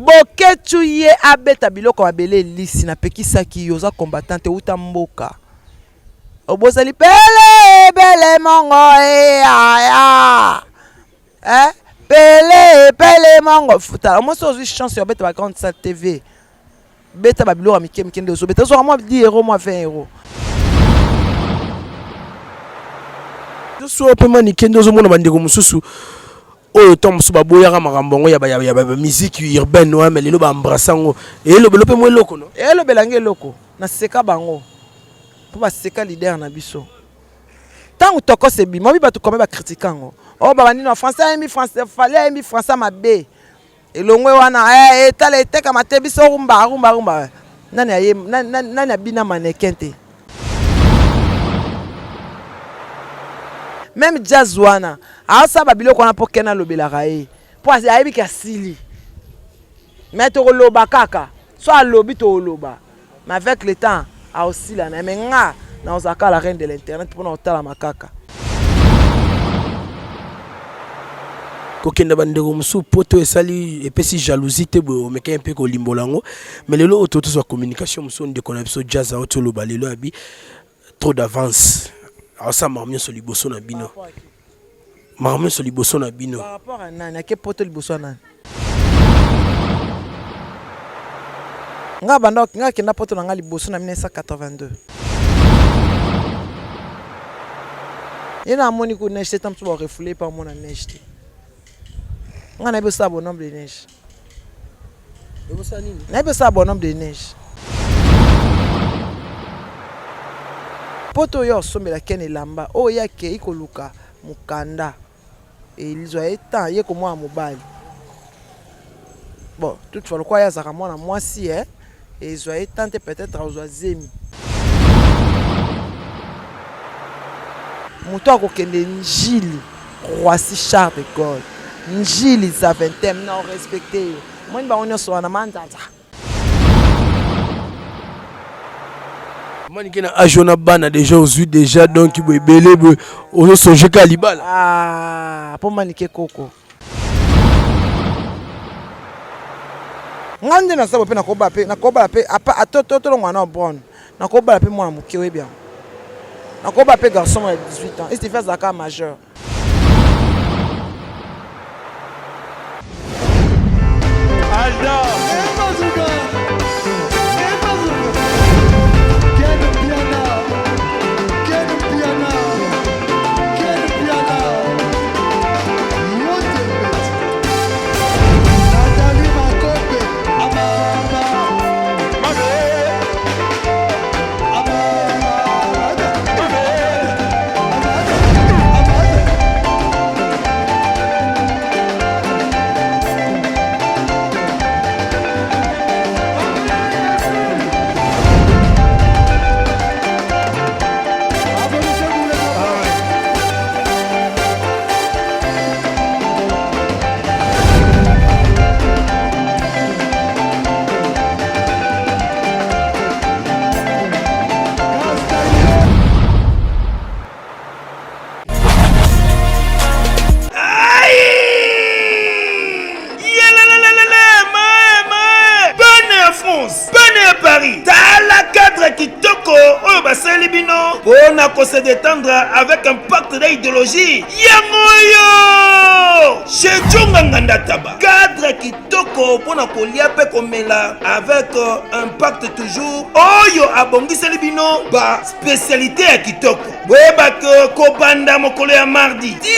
Boketshu ye abeta biloko mabele elisi napekisaki yo oza combattant te wuta mboka obosani pele pele mongo eyaya eh pele pele mongo futa omosi ozwi chance ya obeta ba grande salle TV beta ba biloko ya mike mike nde ozobeta ozwaka mwa 10 euro mwa 20 euro so mpe manike nde ozomona bandeko mosusu oyo ntango mosusu baboyaka makambo yango ya bamusike urbaine wana me lelo baembrasse yango elobelo mpe mwa eloko no elobela nge eloko naseka bango mpo baseka leader na biso ntango tokos ebima obi bato kome bakritika yango oyo oh, babandi na français ayembi français fale ayembi français mabe Elongwe wana eh, etala etekama te biso rumba rumba rumba nani aye nani, nani, nani abina mannequin te meme jazz wana asala babiloko wana mpo ken alobelaka ye mpo ayebi ke asili me tokoloba kaka so alobi tokoloba mais avec le temps aosila na ye mais nga naozalaka la reine de l'internet mpo na kotalama kaka Kokenda ba ndeko mosusu poto esali epesi jalousie te boye omekaki mpe kolimbola yango mais lelo oyo tozwa communication mosusu ndeko na biso jazz auti oloba lelo abi trop d'avance aosala makambo nyonso liboso na bino makambo nyonso liboso na bino par rapport à nani ake poto liboso ya nani nga banda nga akenda poto na nga liboso na 1982 ye na amoni ku neige te ta mosusu barefoule mpe amona neige te nga nayebi osala bonhomme de neige nayebi osala bonhomme de neige poto oyo osombela ken elamba oyo ye akei koluka mokanda Elizwa ye temps ye ko mwana mobali bon toutefois lokola ye azalaka mwana mwasi eh ezwa ye temps te peut-être akozwa zemi. Moto akokende Ndjili Roissy Charles de Gaulle Ndjili Zaventem na respecte yo omoni bango nyonso wana manzanza. Manike na age wana bana deja ozwi deja donc boye ebele boye ozosonge kaka libala ah, mpo manike koko ngai nde naza boye mpe nakobala mpe nakobala mpe tolongwa na bron nakobala mpe mwana moke oyebi yango nakobala mpe garçon ya 18 ans estifi azalaka majeur Bana ya Paris, tala cadre kitoko oyo basaleli bino mpo na ko se détendre avec impact na idéologie yango oyo chez Djonga Nganda Taba cadre kitoko mpo na kolia mpe komela avec euh, impact toujours oyo abongiseli bino ba spécialité ya kitoko boyeba ke kobanda mokolo ya mardi ti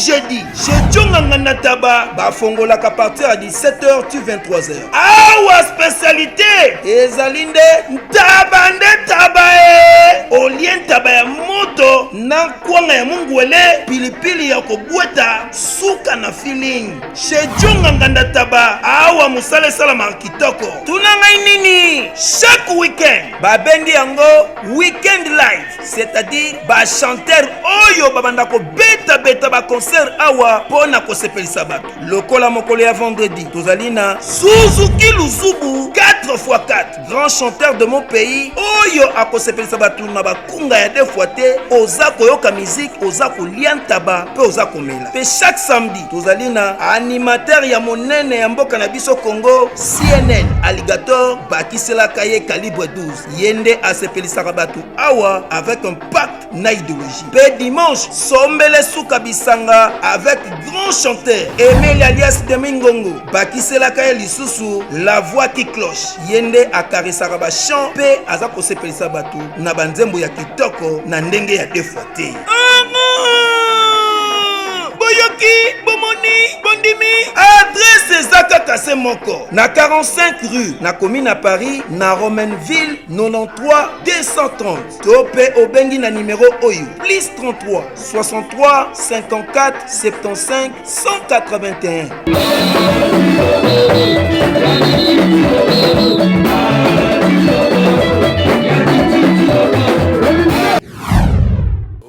jeudi chez Djonga Nganda Taba bafongolaka partir ya 17h ti 23h awa spécialité ezali nde ntaba nde ntaba e olie ntaba ya moto na kwanga ya mungwele pilipili ya kobweta suka na feeling chez Djonga Nganda Taba awa mosala esalamaka kitoko tuna ngai nini chaque week-end babengi yango week-end live c'est-à-dire bachanteur oyo babanda kobetabeta baconcert awa mpo na kosepelisa bato lokola mokolo ya vendredi tozali na suzuki luzubu 4x4 grand chanteur de mon pays oyo akosepelisa bato na bakunga ya deux fois te oza koyoka miziki oza kolia ntaba mpe oza komela mpe chaque samedi tozali na animateur ya. monene ya mboka na biso Congo, CNN Alligator bakiselaka ye calibre 12. Ye nde asepelisaka bato awa avec impact na idéologie. Pe dimanche, sombele suka bisanga avec grand chanteur Emile alias Demi Ngongo bakiselaka ye lisusu la voix qui cloche. Ye nde akarisaka ba chant pe aza kosepelisa bato na banzembo ya kitoko na ndenge ya deux fois te. Boyoki, bomoni, bondimi, adresse eza kaka se moko na 45 rue na commune ya Paris na Romainville 93 230 to pe obengi na numero oyo plus 33 63 54 75 181.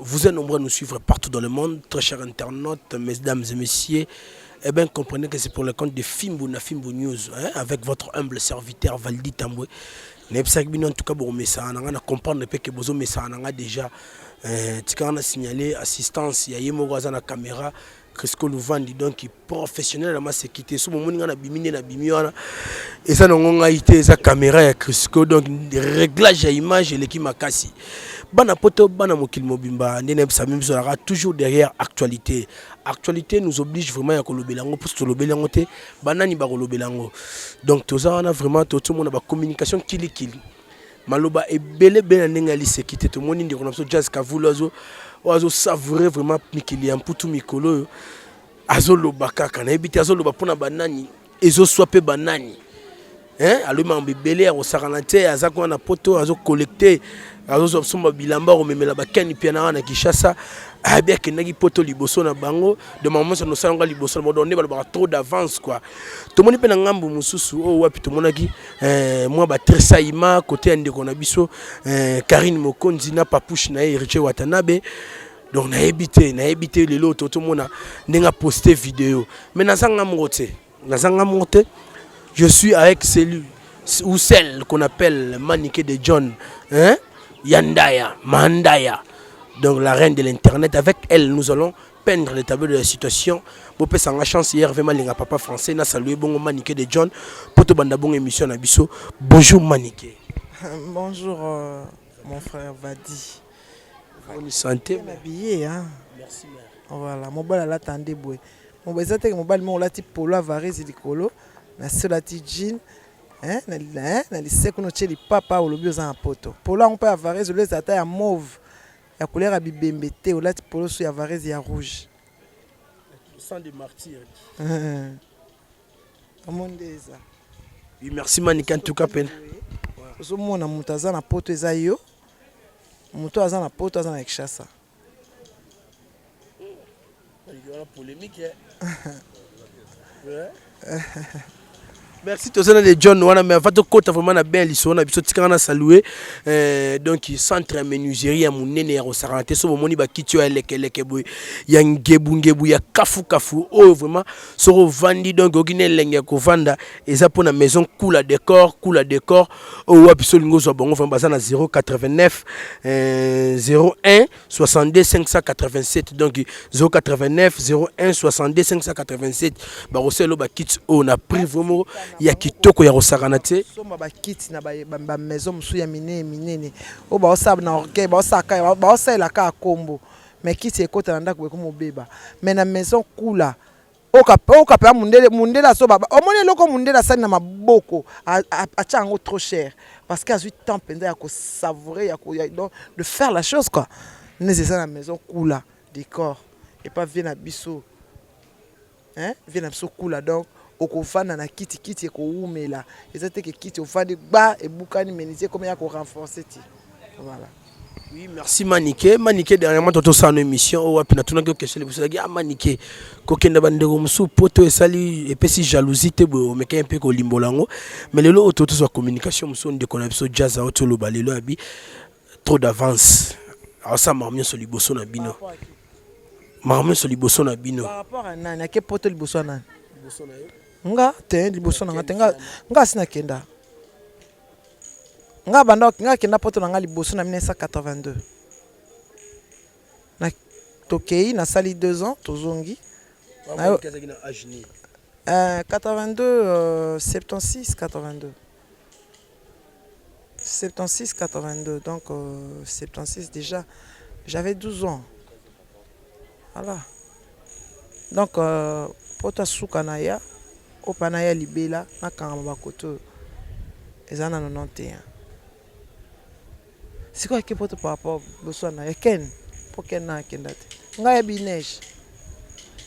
Vous êtes nombreux à nous suivre partout dans le monde, très chers internautes, mesdames et messieurs. Eh bien, comprenez que c'est pour le compte de Fimbu na Fimbu News, hein, avec votre humble serviteur Valdi Tambwe. Nayebisaki bino en tout cas bokomesana na nga na comprendre mpe ke bozomesana na nga déjà eh, tikanga na signaler assistance ya ye moko aza na caméra Crisco Luvandi donc professionnel na maseki te so bomoni nga nabimi nde nabimi wana eza nango ngai te eza caméra ya Crisco donc réglage ya image eleki makasi bana poto bana mokili mobimba nde nayebisa bino biso ezalaka toujours derrière actualité actualité nous oblige vraiment ya kolobela yango mpo tolobeli yango te banani bakolobela yango donc toza wana vraiment tozomona bacommunication kilikili maloba ebele ebele na ndenge ya liseki te tomoni ndeko na biso jazz kavulu azo oyo azosavoure vraiment mikili ya mputu mikolo oyo azoloba kaka nayebi te azoloba mpona banani ezoswa mpe banani hein alobi makambo ebele ya kosakana te aza kuna na poto azocollecte azozwa somba bilamba komemela bakeni pia na kinshasa abi akendaki poto liboso na bango de mama nyonso nosala yango liboso na bango donc nde balobaka trop d'avance quoi tomoni mpe na ngambo mosusu oyo wapi tomonaki eh, mwa batressaillement kote ya ndeko na biso eh, Karine Mokonzi na papouche na ye Héritier Watanabe donc nayebi te nayebi te lelo totomona ndenge aposte video mais naza nga moko te naza nga moko te je suis avec celui ou celle qu'on appelle Maniké de John hein? Yandaya Mandaya donc la reine de l'internet avec elle nous allons peindre le tableau de la situation bopesa nga chance hier vraiment linga papa français na saluer bongo Maniké de John po tobanda bongo émission na biso bonjour Maniké bonjour euh, mon frère Vadi bonne santé bien habillé hein merci mère voilà mobali alata nde boye mobali eza teke mobali moko olati polo avarese likolo na se olati jean na lise kuna otie lipapa olobi oza na poto polo yango mpe ya varese olo eza ata ya mauve ya couleur ya bibembe te olati polo so ya varese ya rouge sang de martyr omoni nde eza oui merci Maniké en tout cas pene ozomona moto aza na poto eza yo moto aza na poto aza na Kinshasa polémique hein? merci toza na le john wana mais avant tokota vraiment na bien lisolo na biso tikanga na saluer euh, donc centre ya menuiserie ya monene ya kosakana te so bomoni bakiti oyo ya lekeleke boye ya ngebungebu ya kafukafu oyo vraiment soki ovandi donc oyoki na elenge ya kovanda eza mpona maison kula décor kula décor oyo wapi so olingi ozwa bango vraiment baza na 089 euh, 01 62 587 donc 089 01 62 587 bakosala bakiti oyo na prix vraiment ya kitoko ya kosakana te somba bakiti na bamaison mosusu ya minene minene oyo baosala na orgueil baosalela kaka kombo mais kiti ekota na ndako ekoma obeba mais na maison kula okapea mundele mundele asoba omoni eloko mundele asali na maboko atia yango trop cher parce que azwi temps mpenza ya kosavourer ya donc de faire la chose quoi nde eza na maison kula décor epa vie na biso hein vie na biso kula donc okovanda na kiti kiti ekowumela eza te ke kiti ovandi gba ebukani menuisier ekomi ya korenforcer ti voilà. Oui, merci Maniké. Maniké, dernièrement, toto sa émission oyo wapi natunaki question liboso ezalaki ah Maniké kokenda bandeko mosusu poto esali epesi jalousie te boye omekaki mpe kolimbola yango mais lelo oyo tozwa communication mosusu ndeko na biso jazz aoti oloba lelo abi trop d'avance aosala makambo nyonso liboso na bino makambo nyonso liboso na bino par rapport à nani ake poto liboso ya nani nga te liboso na nga te nga asi nakenda nga banda nga akenda poto na nga liboso na 1982 na tokei nasali 2 ans tozongi. 82 76 82 76 82, donc 76 déjà j'avais 12 ans, voilà. Donc poto asuka na ya oyo mpa na ya libela nakangama bakoto oyo eza na 91. Sikoyo ake poto par rapport boswa na ye ken mpo ken na akenda te, ngai yebi neige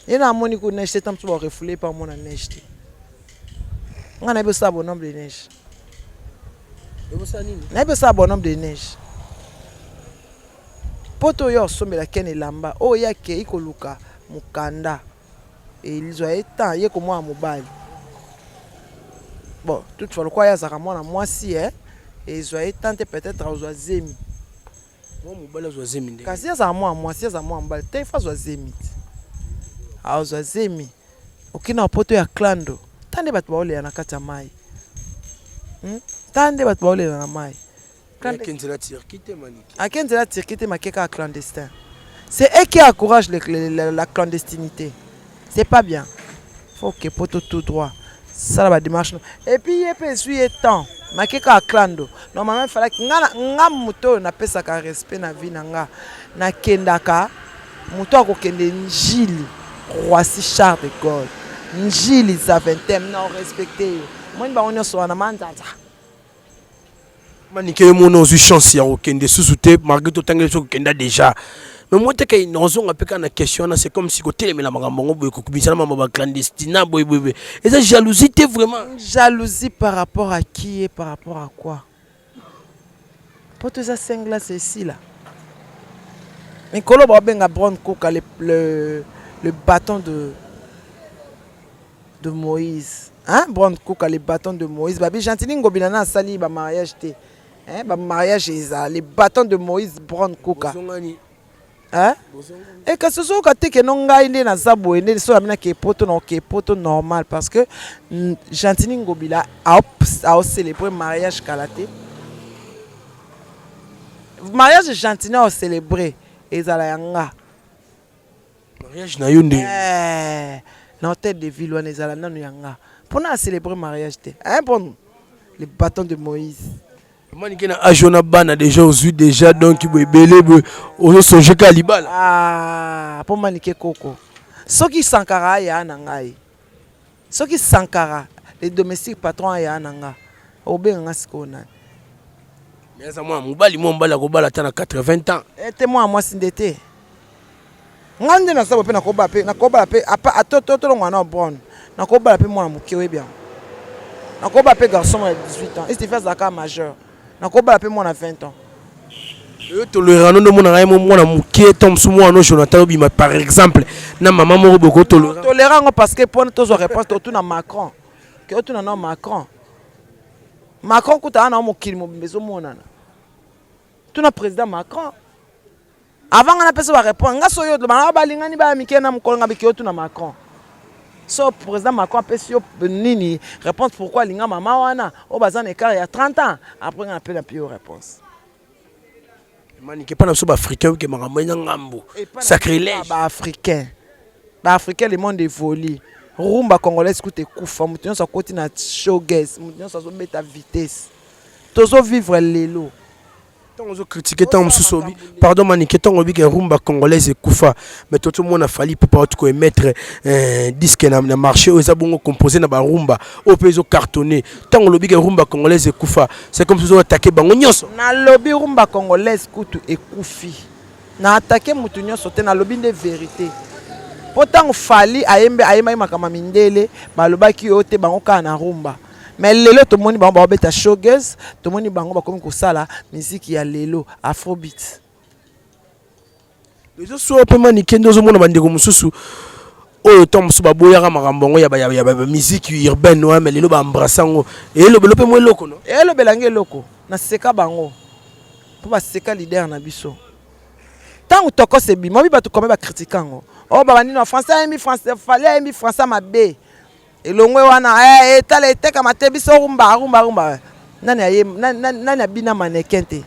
ye na amoni ku neige te, ta mosusu barefoule mpe amona neige te. Ngai nayebi osala bonhomme de neige, nayebi osala bonhomme de neige. Poto oyo osombela ken elamba oyo ye akei koluka mokanda, ezwa ye temps ye komwana mobali. Bon, toutefois lokola ye azalaka mwana mwasi, ezwa ye temps te, peut-être azwa zemi. Mwa mobali azwa zemi ndenge? Kasi azala mwana mwasi, azala mwana mobali te, ifo azwa zemi te, azwa zemi. Okei na poto ya clando, ta nde bato baolela na kati ya mai, Ta nde bato baolela na mai. Ake nzela Turquie te, Manike. Ake nzela Turquie te, make kaka clandestin. C'est eux qui encouragent la clandestinité, c'est pas bien. Faut que poto tout droit, sala badémarche. Et puis ye mpe ezwi ye temps, make kaka clando. Normalement efalaki nga, nga moto oyo napesaka respect na vie na nga, nakendaka moto akokende Njili, Roissy Charles de Gaulle, Njili, Zaventem, na orespecte yo. Omoni bango nyonso wana manzanza. Manike, yo mona ozwi chance ya kokende susu te, malgré totangeli biso kokenda déjà, mais moi teke nazonga mpe kaka na question wana. C'est comme si kotelemela makambo yango boye, kokobisa na mambo baclandestina boye boye boye, eza jalousie te vraiment? Jalousie par rapport à qui et par rapport à quoi? Poto eza singlas esila. Mikolo baobenga Brown Kuka le bâton de Moïse, hein? Brown Kuka, le bâton de Moïse. Babi Gentini Ngobila na asali bamariage te, hein? Bamariage eza le bâton de Moïse, Brown Kuka. Bozongani. Hein? E kasi ozoyoka te ke no ngai nde naza boye, nde so nabina ke poto na oke poto normal, parce que Gentini Ngobila aocélébrer mariage kala te. Mariage Gentini aocélébrer ezala ya nga. Mariage na yo nde? Eh, na hôtel de ville wana ezala nanu ya nga mpona acélébrer mariage te, hein? Bon, le bâton de Moïse. Manike, na age wana, bana déjà ozwi déjà, donc boye ebele boye, ozosonge kaka libala? Ah, mpo Manike koko, soki Sankara aya na ngai, soki Sankara le domestique patron aya na nga, obenga nga sikoyo nani? Mais aza mwana mobali, mwana mobali akobala ata na 80 ans. Ete mwana mwasi nde te. Ngai nde naza boye mpe nakobala mpe, nakobala mpe tolongwa na Brown, nakobala mpe mwana moke. Oyebi yango, nakobala mpe garçon mwana 18 ans, estifi azalaka majeur. Nakobala mpe mwana 20 ans. Oyo tolérano nde omonaka ye mwana moke to mosu, mwana no Jonathan obima par exemple na mama moko boye, kotolera? Tolera yango parce que mpona tozwa réponse, totuna Macron, ke otuna na Macron. Macron kuta wana, mokili mobimba ezomonana. Tuna président Macron avant nga napesa barépondre. Nga so oyo bana balingani baya mike na mokolo, nga biki otuna Macron. So président Macron apesi yo nini réponse, pourquoi alinga mama wana oyo baza na écart ya 30 ans, après nga nape na yo réponse. Manike, mpa na biso baafricain oke makambo ena ngambo sacrilège. Baafricain, baafricain, le monde évolue. Rumba congolaise kuta ekufa, moto nyonso akoti na showgaz, moto nyonso azobeta vitesse. Tozovivre lelo. Ntango ozocritiquer, ntango mosusu obi, pardon Manike, ntango obi ke rumba congolaise ekufa, mais tozomona Fally Ipupa oti koémettre disque na marché oyo eza bongo composé na barumba oyo mpe ezocartonne. Ntango olobi ke rumba congolaise ekufa, c'est comme si ozoattaquer bango nyonso. Nalobi rumba congolaise kutu ekufi, na attaquer motu nyonso te, nalobi nde vérité. Mpo ntango Fally ayembe, ayembaki makambo ya mindele, balobaki oyo te, bango kaka na rumba. Mais lelo tomoni bango baobeta showgaz, tomoni bango bakomi kosala miziki ya lelo, afrobeat. Ezosoa mpe Manike nde ozomona bandeko mosusu oyo ntango mosusu baboyaka makambo yango ya bamusique urbaine wana, mais lelo baembrasser yango. Elobelo mpe mwa eloko no? Elobelanga eloko, naseka bango mpo baseka leader na biso. Ntango Tokos ebima, obi bato kome bacritiquer yango, oyo babanini wa français, ayembi français, Fally ayembi français mabe, elongwe wana, etala etekama te. Biso rumba, rumba, rumba. Nani aye, nani abina mannequin te,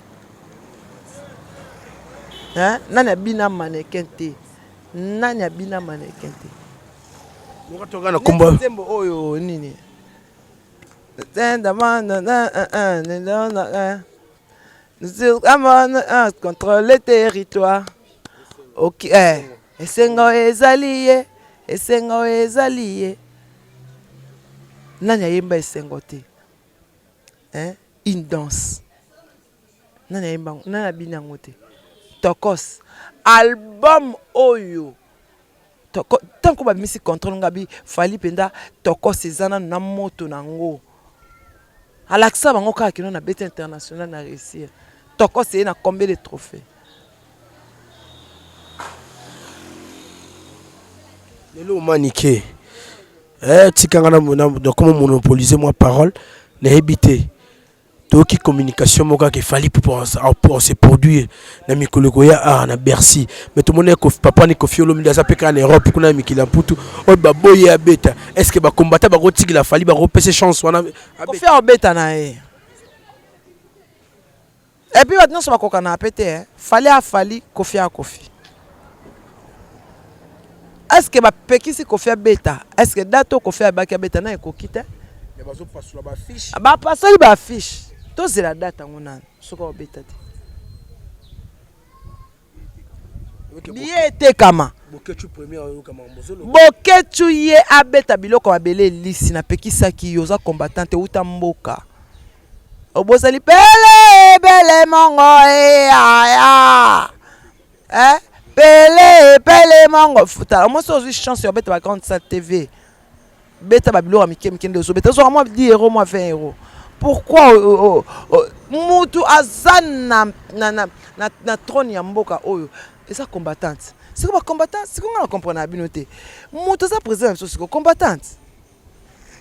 hein? Nani abina mannequin te? Nani abina mannequin te? Nzembo oyo nini? Contre le territoire. Ok, eh. Esengo ezali ye, esengo ezali ye. Nani ayemba esengo te? Hein? Une danse. Nani ayemba yango? Nani abini yango te? Tokos. Album oyo toko tant ko babimisi contrôle ngabi Fally mpenza tokos eza nanu na moto na yango. Alakisa bango kaka kino na beti international na réussir. Tokos eye na combien de trophées? Lelo Manike eh, tika nga na koma monopoliser moi parole nayebi te toyoki communication moko kaka efali pour se produire na mikolo ekoya awa na Bercy mais tomoni papa ni Koffi Olomide aza mpe kaka na Europe kuna ya mikili ya Mputu oyo baboyi abeta. Est ce que bacombattant bakotikela Fally, bakopesa chance wana? Koffi akobeta na ye. Et puis bato nyonso bakokana pe te eh. Fally a Fally, Koffi a Koffi. Est ce que bapekisi Koffi abeta? Est ce que date oyo Koffi abaki abeta na ekoki te? Bapasoli ba affiche. Tozela date yango nanu soki akobeta te. Billet etekama. Boketshu ye abeta biloko mabele elisi napekisaki yo oza combattant te uta mboka obosali pele pele mongo eaya eh? Pele pele mongo futa omosi ozwi chance ya obeta ba grande salle TV beta ba biloko ya mike mike nde ozobeta ozwaka mwa 10 euro mwa 20 euro. Pourquoi mutu aza na, na, na, na, na trône ya mboka oyo eza combattante? Siko ba combattant siko nga na comprendre na bino te. Mutu aza président na biso siko combattante.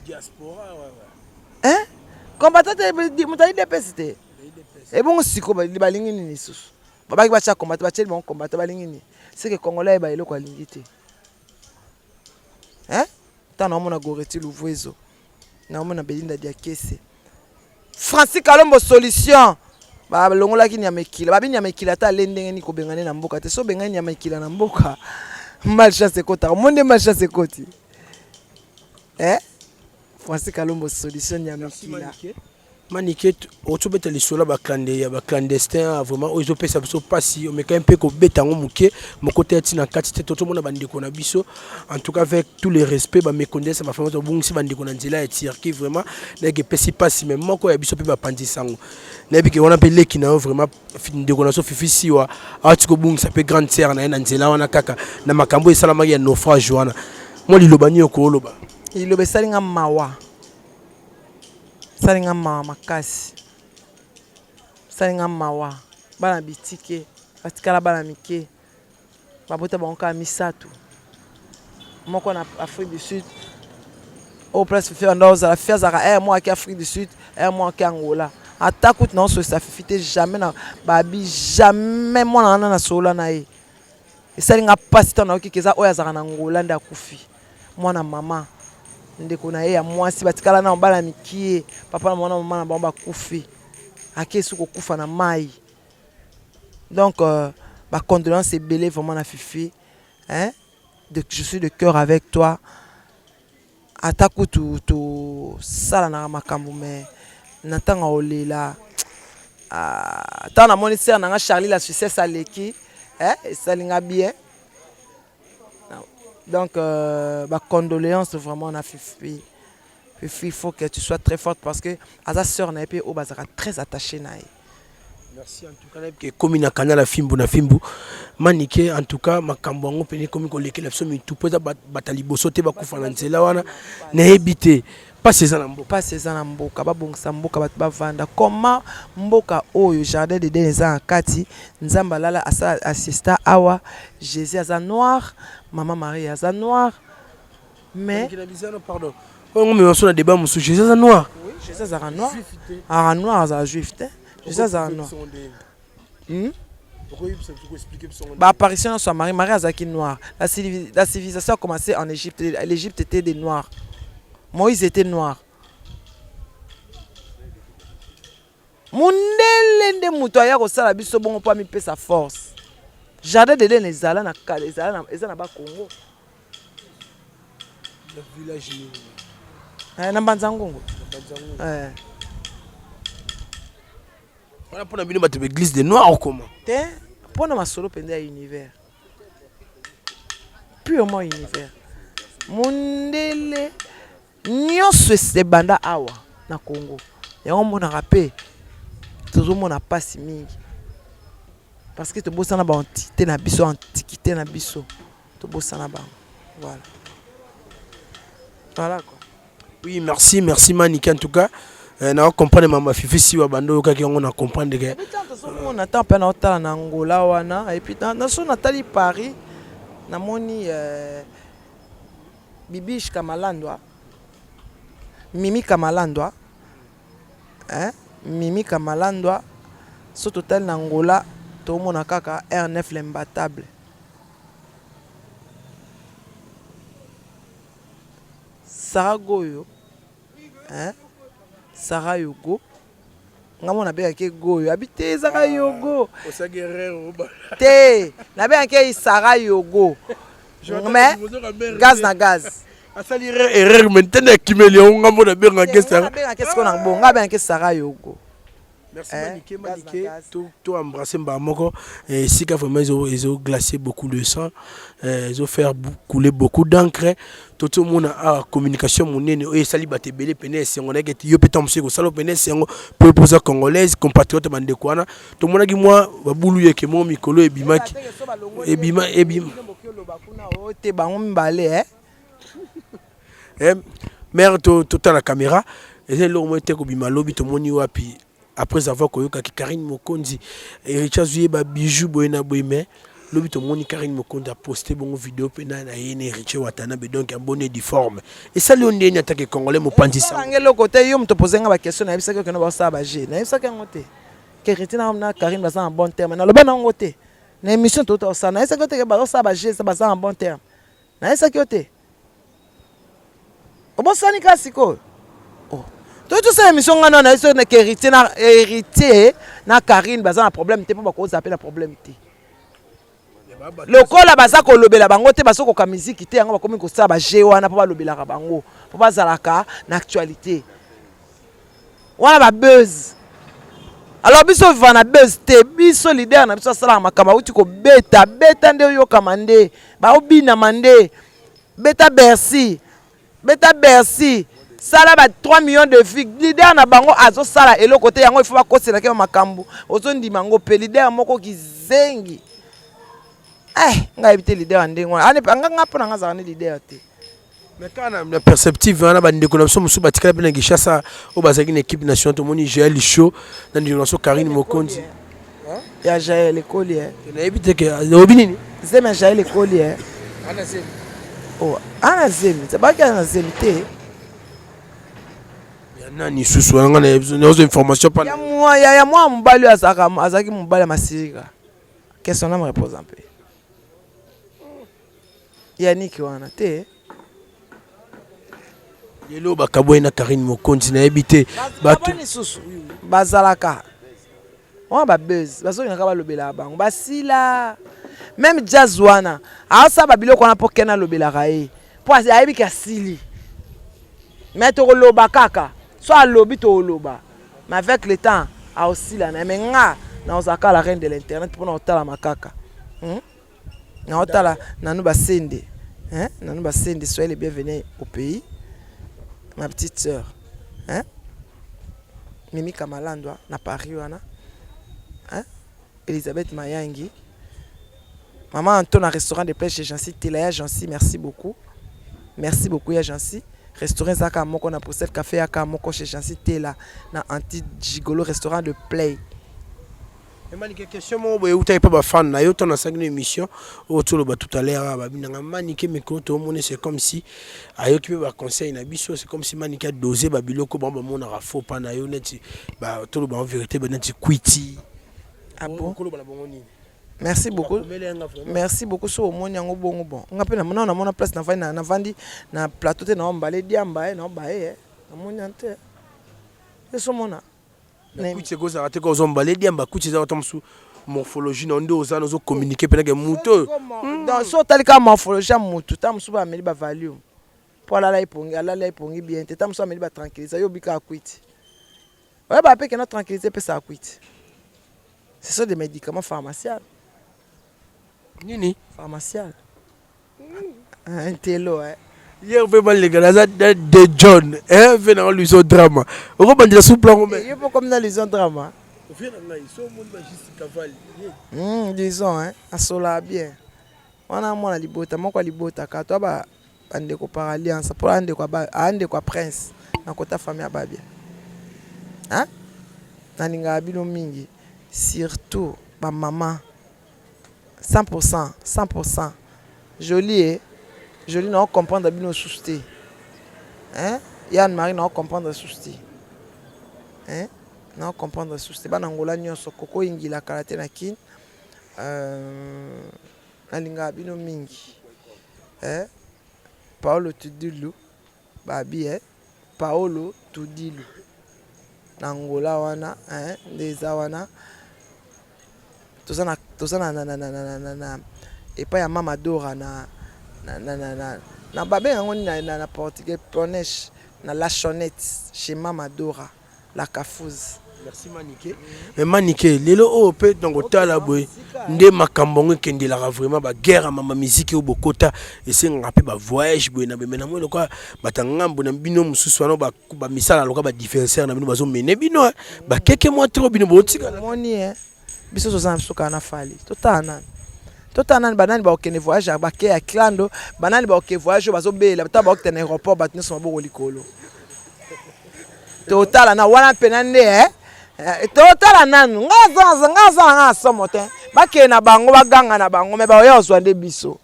Diaspora ouais ouais. Hein? Combattante mutu ayi DPS te. Ebongo siko balingi nini lisusu? Babaki batia combattant, batieli bango combattant balingi nini? C'est que congolais ayeba eloko alingi te. Hein? Tango naomona Goreti Luvuezo, naomona Belinda Diakese. Francis Kalombo solution. Balongolaki nyama ekila. Babi nyama ekila ata ale ndenge nini kobengane na mboka te. So bengani nyama ekila na mboka, malchance ekotaka. Omoni nde malchance ekoti. Eh? Francis Kalombo solution nyama ekila. Manike, otobeta lisolo ya ba clandestin vraiment oyo ezopesa biso mpasi. Omekaki mpe kobeta yango moke moko te ntina kati te. Tozomona bandeko na biso, en tout cas avec tous les respects, bamekondesa bafamille tobungisi bandeko na nzela ya Turquie. Vraiment nayeke epesi mpasi, mais moko ya biso mpe bapanzisa yango. Nayebi ke wana mpe leki na yo, vraiment ndeko na so Fifi Siwa awati kobungisa mpe grande sœur na ye na nzela wana kaka na makambo esalamaki ya naufrage wana. Mwa liloba nini okoloba? Liloba esali nga mawa, esali nga mawa makasi, esali nga mawa. Bana bitike batikala bana mike, babota bango kaka misato, moko na Afrique du Sud oyo place Fifi banda ozala. Fifi azalaka aire moko ake Afrique du Sud, aire moko ake Angola. Ata kutu na ososa Fifi te, jamais na babi jamais mwana wana nasolola na ye. Esali nga mpasi ntango nayoki eza oyo azalaka na Angola nde akufi. Mwana mama ndeko na ye ya mwasi batikala na bana mikie, papa na mwana mama na bango bakufi, ake su kokufa na mai. Donc ba condoléances ebele vraiment na Fifi, hein? De, je suis de cœur avec toi. Ata kutu tosalanaka makambo mais na ntango ya kolela, ntango namoni sœur na nga Charlie la Suissesse aleki, eh, esali nga bien. Donc ba condoléances vraiment na Fifi. Fifi, il faut que tu sois très forte parce que aza sœur na ye mpe oyo bazalaka très attaché na ye. Merci en tout cas nayebi ke ekomi na canal ya fimbu na fimbu. Manike, en tout cas makambo yango pene ekomi kolekela biso mitu mpo eza bata liboso te bakufa na nzela wana. Nayebi te mpasi eza na mboka, mpasi eza na mboka. Babongisa mboka, bato bavanda. Comment mboka oyo jardin d'Eden eza na kati, Nzambe alala asala assista awa. Jésus aza noir, mama Marie aza noir, mais pardon, oyo ngo mema na débat mosusu. Jésus aza noir? Oui, Jésus azalaka noir, azalaka noir, azala juif te. Jésus azalaka noir. Ba apparition nyonso ya Marie, Marie azalaki noir. La civilisation a commencé en Égypte. L'Égypte était des noirs, Moïse était noir. Mundele nde moto aya kosala biso bongo mpo amipesa force. Jardin d'Eden ezala na eza na bakongo. Village nini? Eh, na Mbanza Ngungu. Eh. Wana pona bino bato ba église de noir okoma? Te, pona masolo mpenza ya univers. Purement univers. Mundele nyonso ebanda awa na Congo. Yango monaka mpe tozomona mpasi mingi parce que tobosana ba entité na biso, antiquité na biso. Tobosana bango. Voilà. Voilà quoi. Oui, merci, merci Manike en tout cas. Euh, na comprendre mama Fifi Siwa bando oyokaki yango na comprendre que tozomona ntango mpe naotala na Angola wana et puis na so natali Paris namoni euh, Bibiche Kamalandwa Mimi Kamalandwa hein? Mimi Kamalandwa so totali na Angola tomona kaka R9 l'imbattable. Sarah Goyo hein Sarah Yogo nga mona nabengaki ye Goyo abi te ezaka ah, Yogo te nabengaki ye Sarah Yogo mais gaz na gaz asali erreur mais ntene akimeli yango nga mona abengaki Sarah abengaki sikoyo na bongo nga abengaki Sarah Yogo. Merci eh, Manike, Manike, to, to embrasser mbala moko eh, esika vraiment ezo ezo glacer beaucoup de sang, eh, ezo faire couler beaucoup d'encre. To to mona ah communication monene oyo esali bato ebele pene esengo na ete yo pe ntango mosusu ekosala pene esengo po epoza congolaise compatriote bandeko wana tomonaki mwa babulu yeke moko mikolo ebimaki ebima ebima te bango mibale eh Eh, mère to totala caméra eza eloko moko te kobima lobi tomoni wapi après avoir koyokaki Karine Mokonzi Héritier azwi ye ba bijoux boye na boye mais lobi tomoni Karine Mokonzi aposte bongo video mpe na ye na Héritier Watanabe donc en bonne et due forme esali yo ndeni atake congolais mopanzi sango nga eloko te yo moto pose nga ba question nayebisaki okende basala ba jeu nayebisaki yango te ke Héritier na Karine baza na bon terme naloba na yango te na émission tota osala nayebisaki yo te ke bazosala ba jeu baza na bon terme Nayebisaki yo te. Obosani kaka sikoyo. Oh. Toki tosala émission nga na nayebi soki héritier na héritier na Karine baza na problème te mpo bakozala mpe na problème te. Lokola baza kolobela bango te bazokoka miziki te yango bakomi kosala ba jeu wana mpo balobelaka bango mpo bazalaka na actualité. Wana ba buzz. Alors biso viva na buzz te, biso leader na biso asalaka makambo awuti kobeta, beta nde oyokama nde, baobinama nde, beta Bercy, beta Bercy, sala ba 3 millions de vues, leader na bango azosala eloko te, yango il faut bakoselaki ba makambo, ozondima yango pe leader moko kizengi. Eh, ngai yebi te leader ya ndenge wana. Nga nga mpo na nga azalaka ne leader te. Mais kaka na perceptive wana bandeko na biso mosusu batikala mpe na Kinshasa oyo bazalaki na équipe nationale tomoni Jael Show na ndeko na biso Karine Mokonzi. Ya Jael ekoli eh. Nayebi te ke olobi nini? Zemi ya Jael ekoli eh. Ana zemi. Oh, ana zemi. Baki ana zemi te. Ya nani susu wana nga nazo information pa. Ya mwa ya mwa mobali oyo azalaka azalaki mobali ya masirika. Que son âme repose en paix. Yannick wana te. Lelo bakabwani na Karine Mokonzi nayebi te bato lisusu bazalaka wana ba buzz bazolingaka balobelaka bango basila meme jazz wana asala babiloko wana mpo ken alobelaka ye mpo ayebi ke asili mais tokoloba kaka so alobi tokoloba mais avec le temps aosila na ye mais nga naozalaka la reine de l'internet mpona kotalama kaka hmm? Naotala Nanou Basende hein Nanou Basende soyez les bienvenus au pays ma petite sœur hein Mimi Kamalandwa na Paris wana hein Elisabeth Mayangi Maman Anto na restaurant de pêche chez Jancy Tela ya Jancy merci beaucoup merci beaucoup ya Jancy restaurant ezaka moko na Bruxelles café yaka moko chez Jancy Tela na anti gigolo restaurant de play. Manike question moko boye eutaki mpe bafan na yo ntango nasalaki no émission oyo toloba tout à l'heure awa babi nanga Manike mikolo toomoni c'est comme si ayoki mpe baconseil na biso c'est comme si Manike adose babiloko bango bamonaka faux pas na yo neti toloba en vérité neti kwiti. Ah bon? Okoloba na bango nini? Merci beaucoup. Merci beaucoup so omoni yango bongo bon. Nga pe na namona place na vandi na vandi na plateau te na mbale diamba eh na baye eh. Namoni ante. Yo so mona. Na kwiti ekozala te ozo mbale diamba kwiti eza ata mosusu morphologie na nde oza ozo communiquer mpenake motu oyo. Donc so otali kaka morphologie ya motu ta mosusu bameli ba valium. Mpo alala epongi, alala epongi bien te. Ntango mosusu ameli ba tranquillisa, yo obikaka kwiti. Oyeba mpe kena tranquillise epesaka kwiti. Ce sont des médicaments pharmaciales. Nini? Pharmacial. Un telo, eh. Hier mpe baleka naza de John, eh, mpe na Luison Drama. Okobandela sous plan mais. Yo mpo comme na Luison Drama. Viens na ngai, so omoni ba juste cavale. Disons, hein, asolaka bien. Wana mwana libota, moko libota ka to ba bandeko par alliance pour andeko ba andeko ya prince na kota famille ya Babia. Hein? Nalingaka bino mingi surtout ba mama 100% 100% jolie eh? Jolie na comprendre bino susu te. Hein? Yann Marie na comprendre susu te. Hein? Na comprendre susu te. Bana Angola nyonso koko ingila kala te na kin. Nalingaka bino mingi. Eh? Paolo Tudilu babi eh? Paolo Tudilu na Angola wana eh? Nde eza wana toza na toza na na na na na na na epai ya Mama Dora na na na na na na babenga yango nini na, na, na portugais ponesh na la chonette chez Mama Dora la Kafouz. Merci Manike. Mais Manike, lelo oyo pe donc otala boye nde makambo yango ekendelaka vraiment ba guerre ya mama musique oyo bokota esengaka pe ba voyage boye na boye mais namoni lokola bato ya ngambo na bino mosusu wana ba ba misala lokola ba differencer na bino bazo mene bino hein. Ba keke mwa trop bino botikala. Omoni hein, biso toza na biso kaka na Fally. Totala nani? Totala nani banani bakokende voyage ya bake ya clando, banani bakoke voyage oyo bazobela, ta bakokita na aéroport bato nyonso maboko likolo. Totala na wana mpena nde eh? Eh, totala nanu nga aza nga aza na nga na somo te bakende na bango baganga na bango me baoya kozwa nde biso.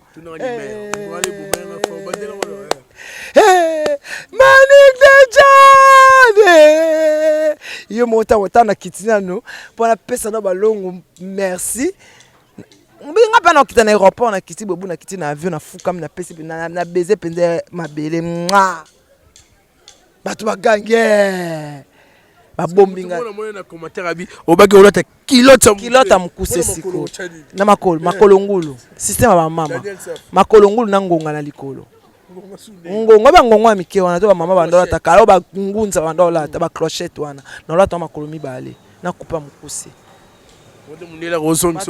Manick de John yo moko ntango ntango nakiti nanu mpo napesa na balongo merci nga mpe nakita na aéroport nakiti bobu nakiti na avion nafukami napesi na baiser mpenza mabele mwa bato bagangi eh. Babombi nga na commentaire abi obaki olata culotte culotte ya mokuse siko na makolo makolo ngulu système ya bamama makolo ngulu na ngonga na likolo ngonga bangongo ya mike wana to bamama banda olata kala oyo bangunza banda olata baclochette wana na olata makolo mibale na kupa mokuse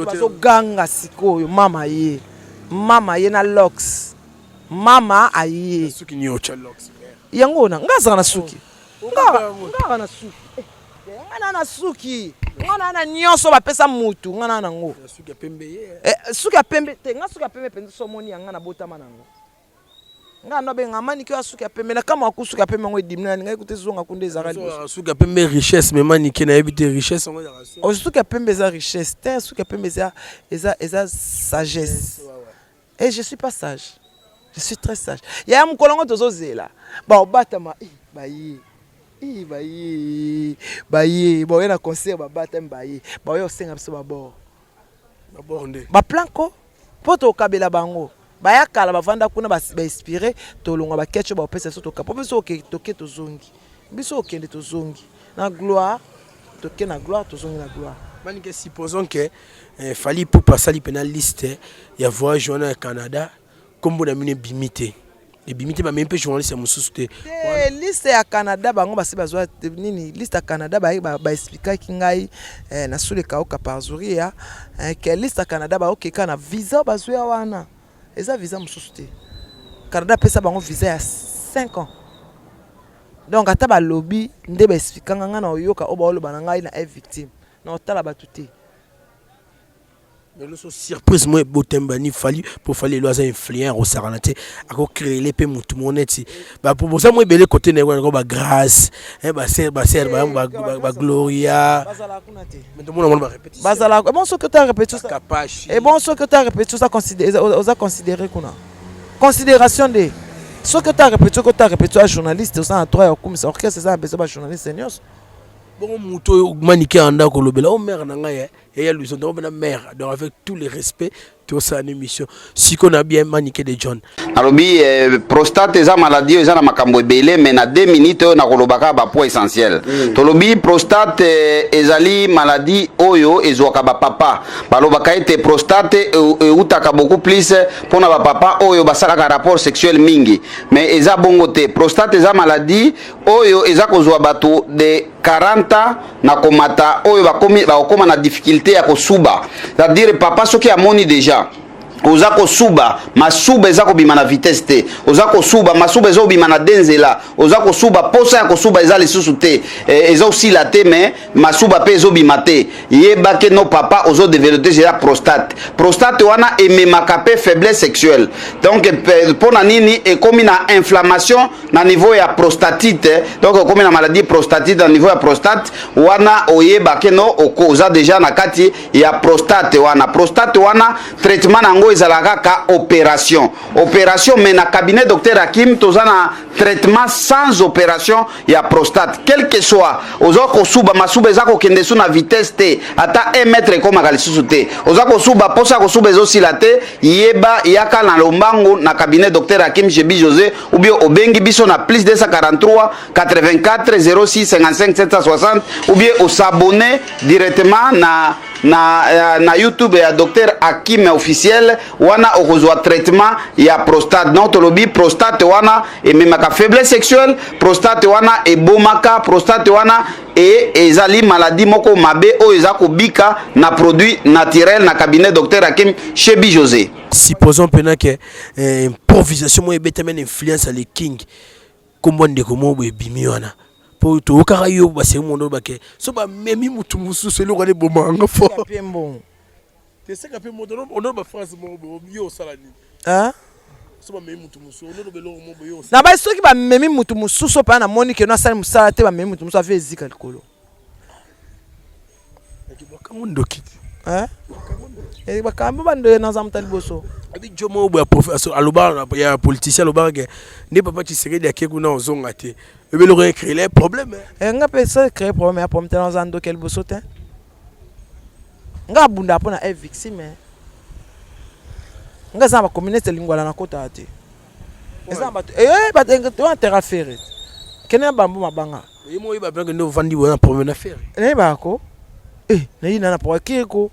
bazoganga sikoyo mama ye mama ye na lox mama aye yango na nga azala na suki nga na suki nga na na suki nga na na nyonso bapesa mutu nga na nango suki ya pembe te nga suki ya pembe mpenza so omoni ya nga nabotama nango nga ndo abenga manike oyo suki ya pembe na kamwa ku suki ya pembe yango edimi na ngai kuta ezonga kuna ezalaka liboso suki ya pembe richesse mais manike nayebi te richesse yango ezalaka suki ya pembe eza richesse te suki ya pembe eza eza eza sagesse. Et je suis pas sage. Je suis très sage. Yaya mokolo yango tozozela. Baobatama eh baye. Eh baye. Baye baoya na concert babatami baye. Baoya osenga biso babord. Babord nde. Ba plan ko mpo tokabela bango. Baya kala bavanda kuna ba inspiré tolongwa ba ketch baopesa biso toka. Mpo biso toke tozongi. Biso okende tozongi. Na gloire toke na gloire tozongi na gloire. Manike supposons que eh, Fally Ipupa asali pena liste ya voyage wana ya Canada kombo na bino ebimi te ebimi te bamemi mpe journaliste ya mosusu te te liste ya Canada bango basi bazwa nini liste ya Canada baexplikaki ngai eh, na sule kauka par Zuria eh, ke liste ya Canada baokeka na visa bazwa wana eza visa mosusu te Canada apesa bango visa ya 5 ans donc ata balobi nde baexplikanga ngai na oyoka oyo baoloba na ngai na e victime na otala bato te. Lelo so surprise mo ebotembani Fally po Fally lelo aza influent akosakana te ako créer pe mutu mo neti ba boza mo ebele côté na ye ba grâce eh ba sœur ba sœur ba ba Gloria bazala kuna te mais tomona mona ba répétition bazala bon soki ota répétition kapashi et bon soki ota répétition oza considéré oza considéré kuna considération nde soki ota répétition ota répétition ya journaliste oza na droit ya kokumisa orchestre eza na besoin ba journaliste nyonso bongo moto oyo manike anda kolobela o mare na ngai. Ya Louison, donc na mère, donc avec tout le respect, tosala na émission siko na bien Manike de John. Nalobi eh, prostate eza maladie oyo eza na makambo ebele, mais na 2 minutes oyo nakoloba kaka bapoint essentiel. Tolobi prostate ezali maladie oyo ezwaka bapapa. Balobaka ete prostate eutaka beaucoup plus mpona bapapa oyo basalaka rapport sexuel mingi, mais eza bongo te. Prostate eza maladie oyo eza kozwa bato de 40 ans na komata, oyo bakomi bakokoma na difficulté ya kosuba. C'est-à-dire, papa, soki amoni déjà oza kosuba, masuba eza kobima na vitesse te, oza kosuba, masuba eza kobima na de nzela, oza kosuba, posa ya kosuba eza lisusu te, eza osila te, mais masuba mpe ezobima te, yeba ke no, papa, ozodévelopper déjà prostate. Prostate wana ememaka mpe faiblesse sexuelle. Donc mpo na nini? Ekomi na inflammation na niveau ya prostatite. Donc okomi na maladie prostatite na niveau ya prostate wana, oyeba ke no, oza déjà na kati ya prostate wana. Prostate wana, traitement na yango ezalaka kaka opération, opération. Mais na cabinet docteur Hakim, toza na traitement sans opération ya prostate. Quel que soit oza kosuba, masuba eza kokende su na vitesse te, ata 1 mètre ekomaka lisusu te, oza kosuba, posa kosuba ezosila te, yeba, yaka na lombangu na cabinet docteur Hakim Jebi José, ou bien obengi biso na plus 243 84 06 55 760, ou bien os'abonner directement na YouTube ya docteur Hakim officiel. Wana okozwa traitement ya prostate. Donc tolobi prostate wana ememaka faiblesse sexuelle, prostate wana ebomaka, prostate wana ezali maladie moko mabe oyo eza kobika na produit naturel na cabinet docteur Hakim Chebi José. Supposons mpena ke improvisation moko ebetami na influence ya le King, kombo ndeko moko boye ebimi wana, mpo toyokaka yo baseri mondo bake so bamemi motu mosusu, eloko wana ebomaka nga fort. Mpe mbongo. Teseka mpe moto ono baphrase moko boye, yo osala nini? Hein? So bamemi motu mosusu, onoloba eloko moko boye, yo osala Na bai, soki bamemi mutu mosusu mpe namoni keno asali mosala te, bamemi mutu mosusu, ave ezika likolo. Bakango ndoki te. Hein? Eh, bakambi bandoye, naza moto ya liboso. Abi jo moko boye alobaka ya politicien, alobaka ke nde papa Tshisekedi ake kuna, ozonga te, oyebi eloko ecréer problème. Eh, nga mpe so créer problème ya problème te, naza ndoki ya liboso te. Nga abundaka mpo na victime. Nga eza na bacommunauté lingwala, nakotaka te. Eza na bato bato wana affaire kende na bambo mabanga. Ye mo oyeba mpenke nde ovandi boye na problème na affaire. Nayebaka ko nayi na problème keko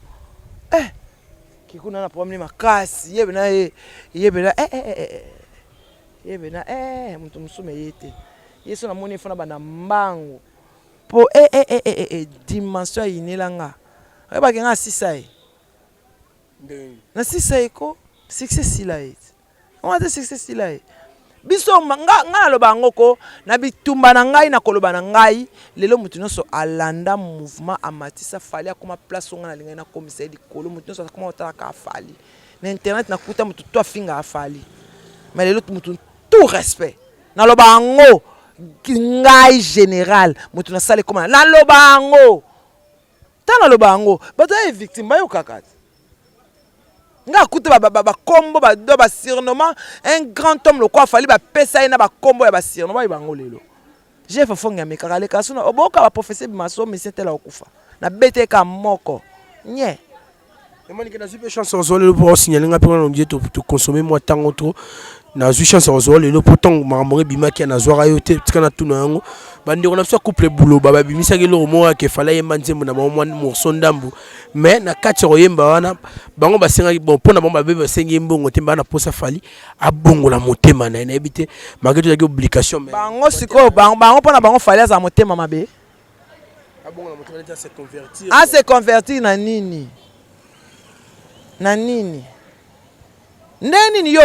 keko na problème ne makasi yebe na ye, yebe na yebe na moto mosusu me ye te. Ye so namoni efo na banda mbangu mpo dimension ayinelanga, oyebaki nga asisa ye, nasisa ye ko succès sila ye te, wana te succès sila ye. Biso nga naloba yango ko na bitumba na ngai, na koloba na ngai lelo, moto nyonso alanda mouvement, amatisa Fally, akoma place oyo ngai nalingai nakomisa ye likolo. Moto nyonso akoma kotalaka afali na internet, nakuta moto to afingaka Fally, mais lelo moto tout respect, naloba yango ngai général, moto nasala ekoma, naloba yango. Ntango naloba yango, bato ya victime bayokaka te. Nga akuta bakombo bado basurnommant un grand homme lokola Fally, bapesa ye na bakombo ya basurnom, bayi bango lelo. Jef Fongi amekaka aleka so oboka baprofesseur bima so monsieur tel akufa, nabete ka moko nye. Emonike nazwi mpe chance kozwa lelo mpo osignale nga mpe wana ondie toconsommer mwa ntango to nazwi chance kozwa lelo, mpo ntango makambo ebimaki nazwaka yo te. Tika natuna yango, bandeko na biso ya couple Buloba babimisaki eloko moko yake Fally ayemba nzembo na bango, mwa morceau ndambu, mais na kati ya koyemba wana, bango basengaki, bon, mpo na bango babe basengi ye mbongo te, baa na posa Fally abongola motema na ye. Nayebi te, malgré tozalaki obligation, mais Bango sikoyo, bango mpo na bango Fally azala motema mabe. Abongola motema neti ase convertir. Ase convertir na nini? Na nini? Nde nini yo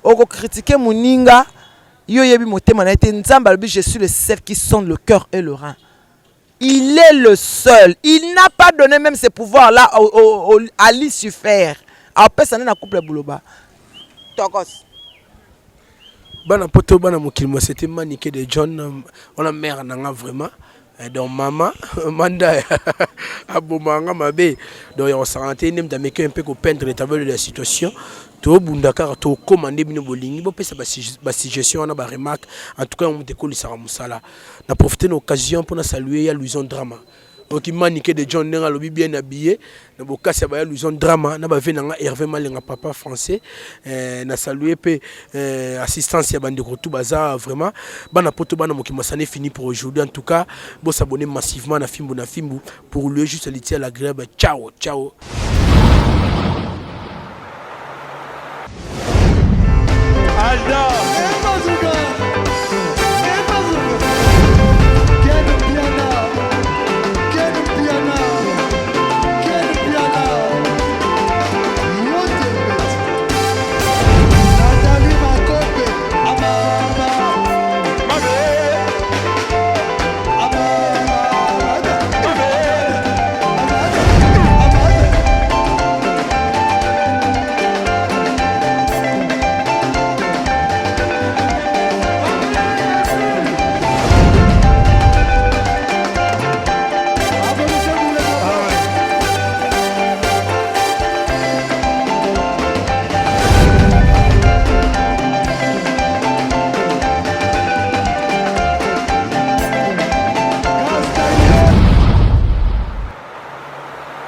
okocritiquer moninga? Yo oyebi motema na ye te. Nzambe alobi: "Je suis le seul qui sonde le cœur et le rein." Il est le seul, il n'a pas donné même ce pouvoir là à Lucifer. Apesa nde na couple Buloba tokos. Bana poto, bana mokili, mo c'était Manike de John wana, mère na nga vraiment. Donc mama manda abomaka nga mabe, donc ya kosangana te. Nde moto ameki mpe kopeindre le tableau de la situation. Tobunda kaka, tokóma nde bino bolingi bopesa basuggestion wana, baremarque. En tout cas, yango moto ekolisaka mosala. Na profite na occasion mpona saluer ya Louison Drama. Oki Manike de John ndenge alobi bien habillé na bokasi ya baya Louison Drama na ba vie na nga Hervé Malenga papa français eh, na saluer pe eh, assistance ya bandeko tout baza vraiment bana poto bana mokili ça n'est fini pour aujourd'hui. En tout cas, bo s'abonner massivement na Fimbu na Fimbu pour lui juste l'utile l'agréable. Ciao ciao.